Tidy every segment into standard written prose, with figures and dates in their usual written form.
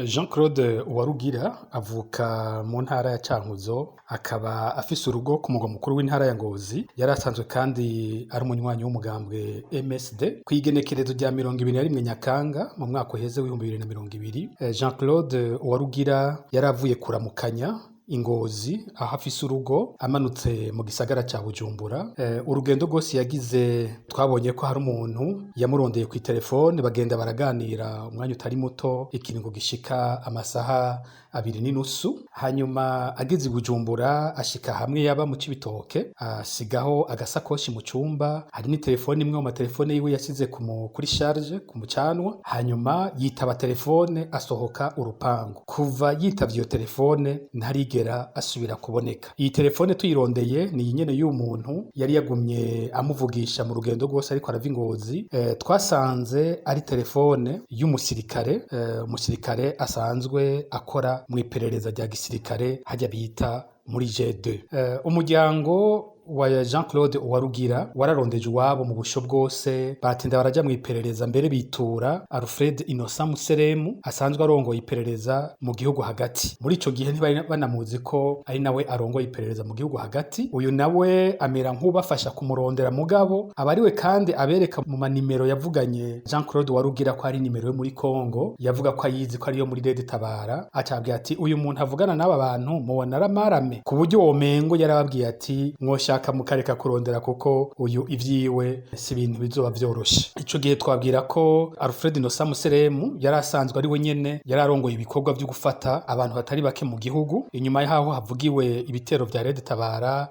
Jean Claude Uwarugira avuka mu ntara ya Cankuzo, akaba afise urugo ku mugwa mukuru w'intara ya Ngozi. Yari asanzwe kandi ari umunywanyi w'umugambwe MSD. Kw'igenekerezo rya 21 Nyakanga mu mwaka uheze w'2020, Jean Claude Uwarugira yari avuye kuramukanya i Ngozi aho afise urugo, amanutse mu gisagara ca Bujumbura. Urugendo rwose yagize, twabonye ko hari umuntu yamurondeye kw'iterefone, bagenda baraganira umwanya utari muto, ikiringo gishika amasaha 2.5. Hanyuma ageze i Bujumbura, ashika hamwe yaba mu Cibitoke, asigaho agasakoshi mu cumba, hari n'iterefone imwe mu materefone yiwe yasize kuri charge, ku mucanwa. Hanyuma yitaba terefone, asohoka urupangu. Kuva yitavye iyo terefone, ntarigera asubira kuboneka. Iyi terefone tuyirondeye, ni iyi nyene y'uyu muntu yari yagumye amuvugisha mu rugendo rwose ariko arava i Ngozi. Twasanze ari terefone y'umusirikare, umusirikare asanzwe akora mw'iperereza rya gisirikare, harya bita muri G2. Umuryango wa Jean Claude Uwarugira wararondeje uwabo mu busho bwose, batinda baraja mw'iperereza, mbere bitura Alfred Innocent Museremu asanzwe arongoye iperereza mu gihugu hagati. Muri ico gihe ntibari banamuzi ko ari nawe arongoye iperereza mu gihugu hagati. Uyu nawe amera nk'ubafasha kumurondera, mugabo aba ariwe kandi abereka mu manimero yavuganye Jean Claude Uwarugira ko ari nimero yo muri Congo, yavuga ko ayizi ko ariyo muri Red Tabara. Acabwira ati: "Uyu muntu avugana n'aba bantu mubona aramarame", ku buryo womengo yarababwiye ati: "Mwoshaka mukareka kurondera, kuko uyu ivyiwe si ibintu bizoba vyoroshe." Ico gihe twabwira ko Alfred Innocent Museremu yari asanzwe ari we nyene yari arongoye ibikorwa vyo gufata abantu batari bake mu gihugu inyuma yaho havugiwe ibitero vya Red Tabara,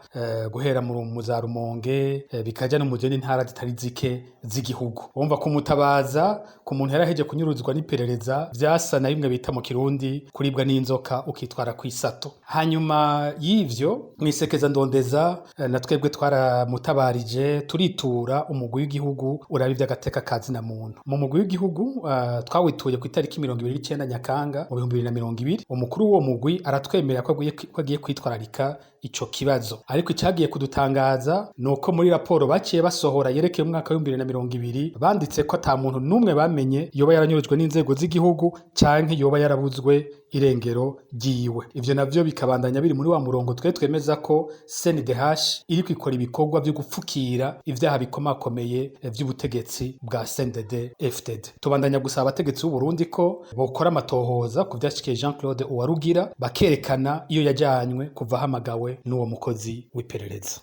guhera mu za Rumonge, bikaja no mu zindi ntara zitari zike z'igihugu. Wumva kumutabaza ku muntu yaraheje kunyuruzwa n'iperereza vyasa na bimwe bita mu Kirundi kuribwa n'inzoka ukitwara kw'isato. Hanyuma y'ivyo, mwisekeza ndondeza, na twebwe twaramutabarije, turitura umugwi w'igihugu uraba ivy'agateka ka zina muntu. Mu mugwi w'igihugu twawituye ku itariki 29 Nyakanga mu 2020. Umukuru w'uwo mugwi aratwemerera ko agiye kwitwararika ico kibazo. Ariko icagiye kudutangaza ni uko muri raporo baciye basohora yerekeye umwaka w'2020, banditse ko ata muntu n'umwe bamenye yoba yaranyurujwe n'inzego z'igihugu canke yoba yarabuzwe irengero ryiwe. Ivyo navyo bikabandanya biri muri wa murongo twe twemeza ko CNDH iriko ikora ibikorwa vyo gupfukira ivyaha bikomakomeye vy'ubutegetsi bwa CNDD FDD. Tubandanya gusaba abategetsi b'u Burundi ko bokora amatohoza ku vyashikiye Jean Claude Uwarugira, bakerekana iyo yajanywe kuva ahamagawe n'uwo mukozi w'iperereza.